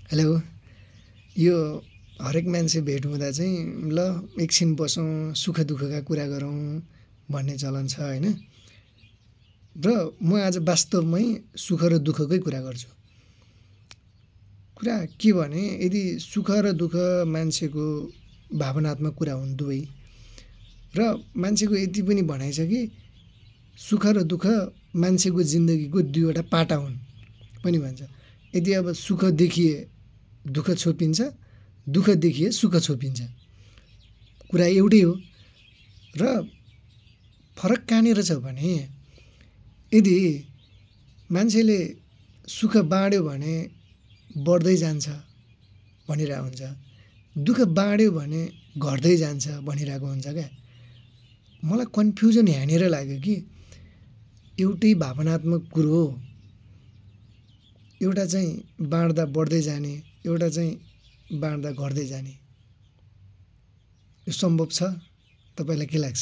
Hello यो हरेक मान्छे भेट हुँदा चाहिँ ल एकछिन बसौँ सुख दुःखका कुरा गरौँ भन्ने चलन छ होइन र म आज वास्तवमै सुख र दुःखकै कुरा गर्छु। कुरा के भने यदि सुख र दुःख मान्छेको भावनात्मक कुरा हुन् दुवै र मान्छेको यति पनि भनाइ छ कि सुख र दुःख मान्छेको जिन्दगीको दुईवटा पाटा हुन् पनि भन्छ। यदि अब सुख देखिए दुःख छोपिन्छ, दुःख देखिए सुख छोपिन्छ, कुरा एउटै हो। र फरक कहाँनिर छ भने यदि मान्छेले सुख बाँड्यो भने बढ्दै जान्छ भनिरहेको हुन्छ, दुःख बाँड्यो भने घट्दै जान्छ भनिरहेको हुन्छ क्या। मलाई कन्फ्युजन यहाँनिर लाग्यो कि एउटै भावनात्मक कुरो हो, एउटा चाहिँ बाँड्दा बढ्दै जाने, एउटा चाहिँ बाँड्दा घट्दै जाने। यो सम्भव छ? तपाईँलाई के लाग्छ?